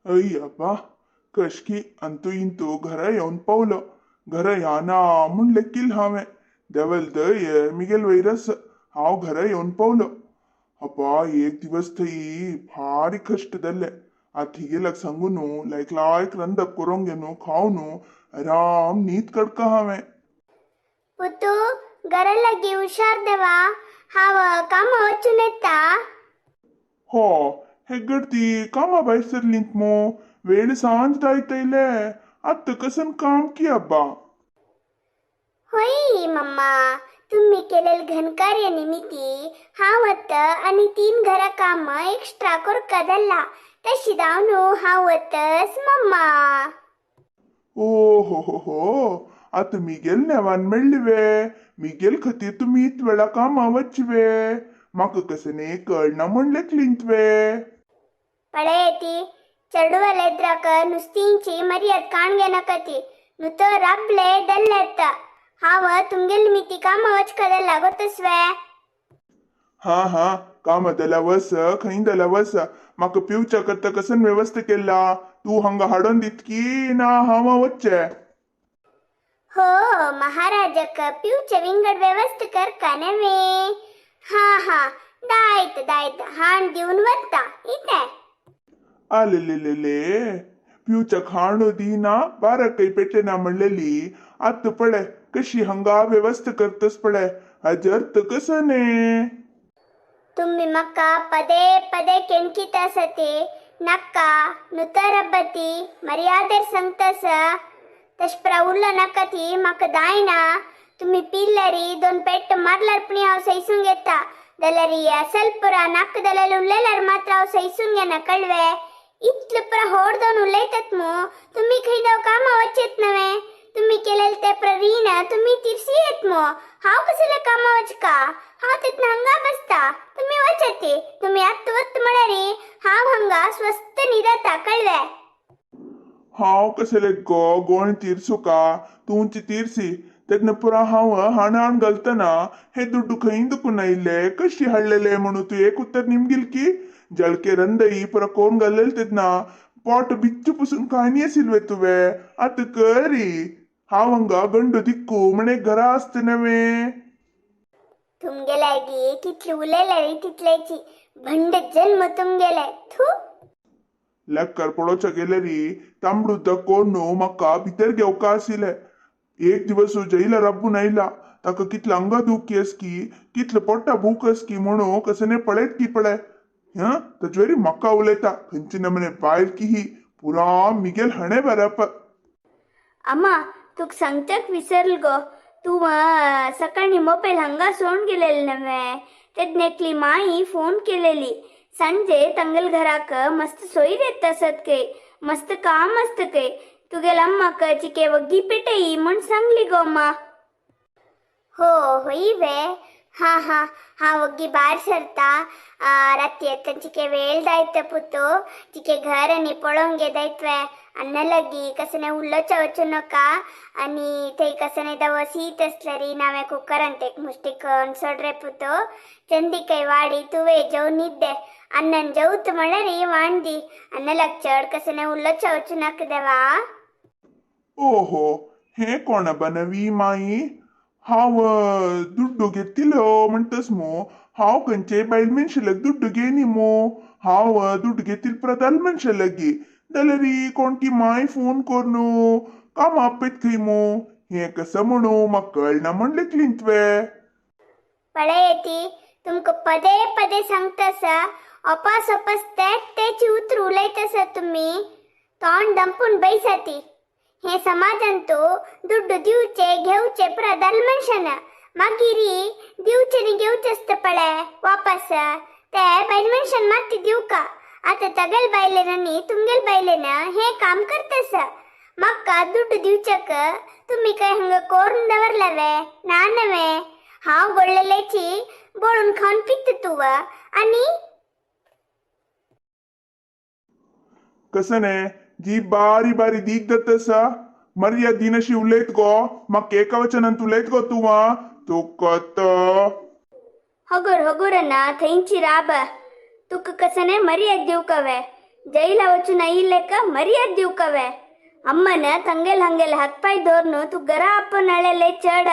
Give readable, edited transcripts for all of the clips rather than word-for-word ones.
अय्यब्बा, कशकी अंतू इंतू घरा येवन पावलो. घरा याना म्हूण लेखील हांवें. देवल दय मिगेल वैरस, हांव घरा येवन पावलो. अब्बा, एक दिवस थंय भारी कश्ट जाल्ले. आतां हिगेल्याक सांगू न्हू, लायक लायक रंदप करोंक घेवन खाव न्हू, आराम न्हीद काडका हांवें. पुतू, घरा लागीं हुशार देवा, हांव कामा वचून येता. हो, हेगडती कामा भायर सरलींत मू, वेळ सांज जायत येयले. आतां कसन काम की अब्बा? होय मम्मा, तुम्ही केलेल घनकार्य निमित्ती हांव वत आनी 3 घरा काम एक्स्ट्रा करका जाल्ला. तशी जावन हांव वतस मम्मा. ओ हो हो हो, आतां मिगेल नेवान मेळ्ळी वे? मिगेल खातीर तुमी इत वेळा कामा वच्ची वे? म्हाका कसने कळना म्हण लेखलींत वे? पळय ती चेडवाले एद्राक नुस्तींची मर्याद काण घेनाका ती नुतो राबले दल्लेत. हांव तुमगेल निमित्ती कामा वचका जाल्ला, गोतस वे? हा हा, कामा जाल्या वस, खंय जाल्या वस. म्हाका पिवच्या करता कसन व्यवस्था केला? तूं हांगा हाडून दितकी ना हांव वच्चें? हो महाराजक पिवचे विंगड व्यवस्था करका नव्हे? हा हा, दायत दायत, हाण दिवन वता इते. आलेलेलेले, पिवच्या खाणू दिना, बारकय पेटेना म्हणलेली. आतां पळय कशी हांगा व्यवस्था करतस पळय. हाजे अर्थ कसो ने? तुम्ही म्हाका पदे पदे केणकीत आसती नाका नुतर रब्बती मर्यादेर सांगतस. तश परा उरलो नाका ती म्हाका दायना. तुम्ही पिल्लरी दोन पेट मारल्यार पुणी हांव सैसूंक घेता, जाल्यार असल पुरा नाका जाल्यार उलयल्यार मात्र हांव सैसूंक घेना, कळवे? इतले पुरा होड दोन उलयतात मू. तुम्ही खंय जावं कामा वचेत नव्हे? तुम्ही केलेले ते रीण तुम्ही तिरसी येत मो. हांव कसले कामा वचका? हांव तितन हांगा बसता, तुम्ही वचती. तुम्ही आत्त वत म्हळ्यार हांव हांगा स्वस्थ न्हिदता, कळवे? हांव कसले गो गोंय तिरसुका? तुमची तिरसी तेन्ना पुरा हांव हाण हाण घालतना हे दुड्डू खंय दुखून आयिल्ले, कशी हाडलेले म्हणून तूं एक उत्तर निमगील की? जळके रंदई पुरा कोण घाल्लेले तेन्ना पोट बिच्चू पसून कांय न्ही आशिल्ले तुवें. आतां करी हांव हांगा गंडू दिक्कू म्हण एक घरा आसता नव्हे? तुमगे लागीं कितले उलयल्यार तितल्याची. भंड जन्म तुमगेले, थू. लेक्कर पळोवच्या गेल्यारी तांबडू उदक कोण न्हू म्हाका भितर घेवका आशिल्लें. एक दिवस जैला राबून आयला, ताका कितलं अंगा दुखी आसकी, कितलं पोटा भूक आसकी म्हणून कसने पळयत की पळय. हं ताजे म्हाका उलयता. खंयची नमने बायल की ही, पुरा मिगेल हणे बरप. अम्मा, तुका सांगच्याक विसरल गो. तूं सकाळी मोबायल हांगा सोडून गेलेली नव्हे? तेन्ना एकली माई फोन केलेली. संजे तांगेल घराक मस्त सोयर येत आसत खंय, मस्त काम आसता खंय. तुगेल अम्माक चिके वग्गी पेटयी म्हूण सांगली गो अम्मा. हो होय वे? हा हा, हांव वग्गी भायर सरता. राती येता चिके वेळ जायत पुतो. चिके घर आनी पळोवंक गे जायत अन्ना लागी कसने उलोवच्या वचूं नाका. आनी थंय कसने दवो शीत आसल्यारी नावें कुकरांत एक मुश्टी करून सोड रे पुतो. चंदिकय वाडी, तुवें जेवन न्हिद. अन्नान जेवत म्हळ्यार वांडी. अन्ना चड कसने उलोवच्या वचूं नाका देवा. ओहो, हे कोणा बनवी माई? हांव दुड्डू घेतिलो म्हणटस मू? हांव खंयचे बायल मनशे दुड्डू घेयनी मू. हांव दुड्डू घेतील प्रधान मनशा लागीं. जाल्यार कोण की माय फोन करून काम आपयत खंय मू? हें कसं म्हणू म्हाका कळना म्हण लेखलीं तुवें? पळय ती तुमकां पदे पदे सांगतासा, अपास अपास तेच तेची उतर उलयत आसा तुमी. तोंड दंपून बैसाती. हे समाजांत दुड्डू दिवचे घेवचे प्रधान मनशान. मागीर दिवचे नी घेवचे आसता पळय वापस, ते बायल मनशान मात्ती दिवका. आतां तगेल बायलेन आनी तुमगेल बायलेन हे काम करतासा. म्हाका दुड्डू दिवच्याक तुमी काय हांगा कोरून दवरला वे? ना नव्हे? हांव गोडलेल्याची बोळून खावन पिता तूं आनी कसं ने जी बारी बारी दीक जाता, मर्याद दिनशी उलयत गो. म्हाका एका वचनान उलयत गो तूं. आ तुका हगुर हगुर ना थंयची राब. तुका कसने मर्याद दिवका वे? जैला वचून आयिल्लेक मर्याद दिवकवे. अम्मन ತಂಗೆಲ್ ಹಂಗೆಲ್ ಹತ್ಪಾಯ್ ದೋರ್ನು ತು ಗರ ಅಪ್ಪನಳೆಲೆ ಚಡ.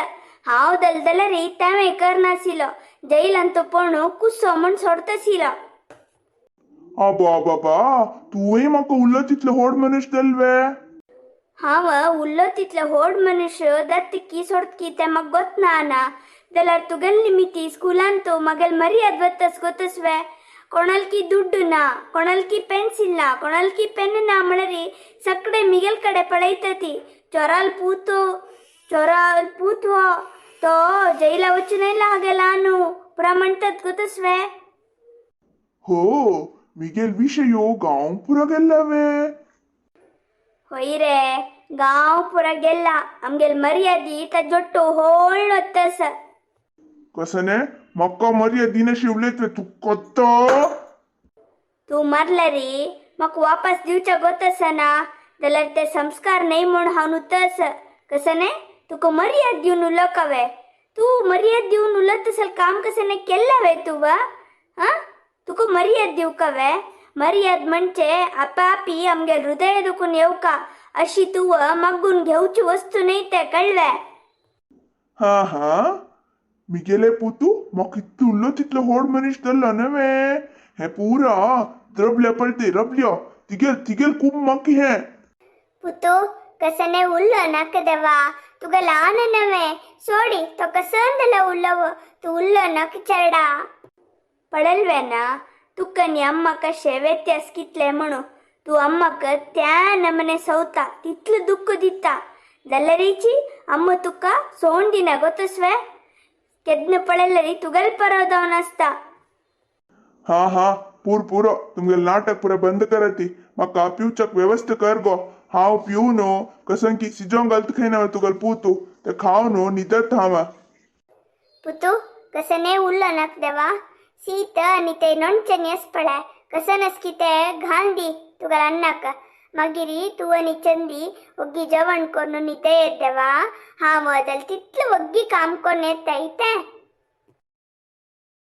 ಹಾವ್ ದಲ್ದಲರಿ ತಮೆ ಕರ್ನಾಸಿಲೋ ಜೈಲಂತು ಪೋಣು ಕುಸ್ಸೋ म्हण सोडतसिलो. अबा तुवें म्हाका उल्लो तितलो होड मनीस दलवे. हांव उल्लो तितलो होड मनुष्य दत्तकी सोडतकी ते म्हाका गोत ना ना जाल्यार तुगेल निमिती स्कुलान तूं म्हागेल मर्याद वतस गोतसवे. कोणालकी दुड्ಡು ना, कोणालकी पेन्सिल ना, कोणालकी पेन ना म्हणरी सगळे मिगेल कडे पळयतती. चोराल पूतो चोराल पूत हो तो जैला वचूनय लागेला न्हू पुरा म्हणतात गोतसवे. हो मिगेल विशयो गांव पुरा गेल्ला वे. होय रे, गांव पुरा गेल्ला. आमगेल मर्यादी ताजोट्टू होळ्ळ वतस. कसने म्हाका मर्यादीन उलयत तूं कत्तो. तूं मरलरी म्हाका वापस दिवच्या गोतसना जाल्यार ते संस्कार न्हय म्हूण हांव नुतस. कसने तुका मर्याद दिवन उलोवक. तूं मर्याद दिवन उलयत असल काम कसने केल्ला वे तूं आ तुका मर्याद दिवकवे. मर्याद म्हणजे आपापी आमगेल हृदय दुखून येवका अशी तूं मागून घेवची वस्तू न्हय ते कळवे. हा हा मिगेले पुतू म्हाका इतलो उल्लो तितलो होड मनीस धरलो न्हय हे पुरा द्रबल्या पळते रबल्यो तिगेल तिगेल खूब म्हाका हें. पुतू कसने उल्लो नाका देवा, तुका ल्हान नवे सोडी तो कसन जाल्यार उलोव. तूं उल्लो नाका चेरडा. पडलवेना तुका नी अम्मा कशें व्यत्यास कितले म्हणू. तूं अम्माक त्या नमने सवता तितलो दुख्ख दिता जाल्यारीची अम्मा तुका सोण दिना गोतसवे. केन्ना पळयल्यारी तुगेल परव जावन आसता. हा हा पूर पुरो तुमगेल नाटक पुरा बंद कराती. म्हाका पिवच्याक व्यवस्था कर गो. हांव पिवन कसं की सिजोंग घालता खंय ना तुगेल पूतू ते खावन न्हिदत हांव. पुतू कसने उल्लो नाक देवा. सीत आनी ते नोणचें नेस पळय कसन की ते घाल दी तुगेल अन्नाक. मागीर तूं आनी चंदी वग्गी जेवण करून न्हिदे येत देवा. हांव जाल्यार तितलो वग्गी काम करून येता इतें.